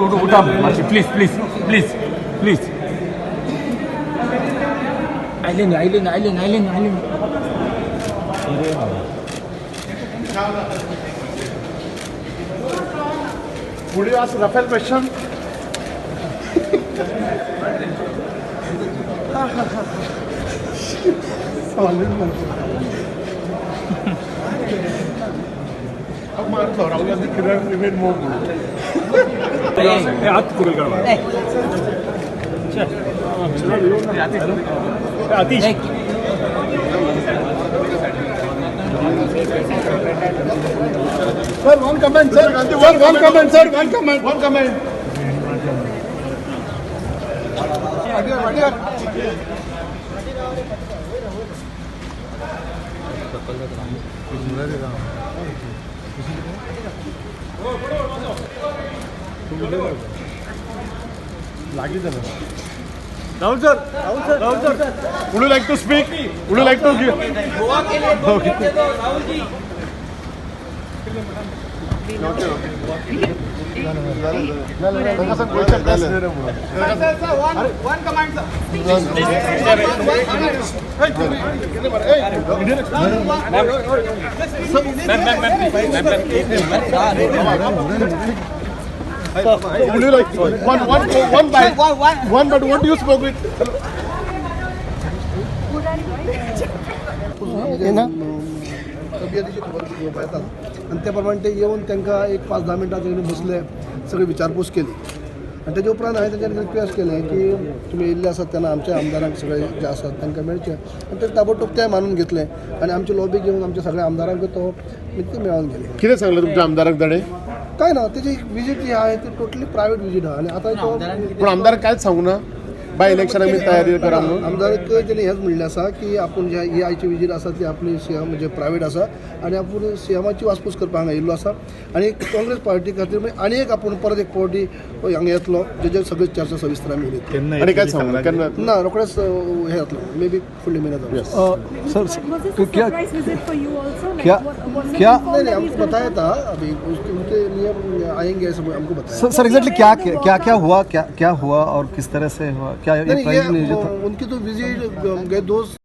उठा मातशी, please please please please. आयले न्ही, आयले न्ही, आयले न्ही, आयले न्ही, आयले न्ही. Would you ask Rafael question? मारतो राहुल गांधी किरण रिमेन मोर. हात कुरल काढ. Atish. Sir, one comment, sir. Sir, one comment, sir. One comment. One comment. Rahul sir, Rahul sir, Rahul sir. Would you like to speak? Would you like to give? Okay. Would you like one, one, one bite? One, but what do you smoke with? ना तब्येतीची खबर घेवपा येतात आनी ते प्रमाणे ते येवन तांकां एक 5-10 मिनटां तेणी बसले, सगळी विचारपूस केली आनी तेजे उपरांत हांवें तेंच्यांनी रिक्वेस्ट केलें की तुमी येयल्ले आसात तेन्ना आमच्या आमदारांक सगळे जे आसात तांकां मेळचें आनी ते ताबडतोब ते मानून घेतलें आनी आमची लॉबी घेवन आमच्या सगळ्या आमदारांक तो म्हणजे ते मेळोन गेले. कितें सांगलें तुमच्या आमदाराक ताणें? काय ना, तेजी विजीट जी आहा ती टोटली प्रायवेट विजीट आहा आनी आतां तो पूण आमदार कांयच सांगू ना बाय इलेक्शनाक मी तयारी करा म्हणून? आमदारक तेणी हेच म्हणलें आसा की आपूण जे ही आयची विजीट आसा ती आपली सीएम म्हणजे प्रायवेट आसा आनी आपूण सीएमाची वासपूस करपाक हांगा येयल्लो आसा आनी काँग्रेस पार्टी खातीर म्हणजे आनी एक आपूण परत एक पावटी हांगा येतलो जेजेर सगळी चर्चा सविस्तर आमी उलयतले. आनी कांयच सांगू ना केन्ना? ना, रोखडेच हें जातलो, मे बी फुडल्या म्हयन्यात जावं. सर, Was this तो a क्या surprise visit for you also? Like, क्या- was it क्या- informed नहीं नहीं, that he's हमको gonna बताया come? था अभी उसके उनके लिए आएंगे ऐसा हमको बताया. सर, एग्जैक्टली क्या क्या क्या हुआ, क्या क्या हुआ और किस तरह से हुआ, क्या ये नहीं, प्राइज ये नहीं था? उनकी तो विजिट गए दोस्त.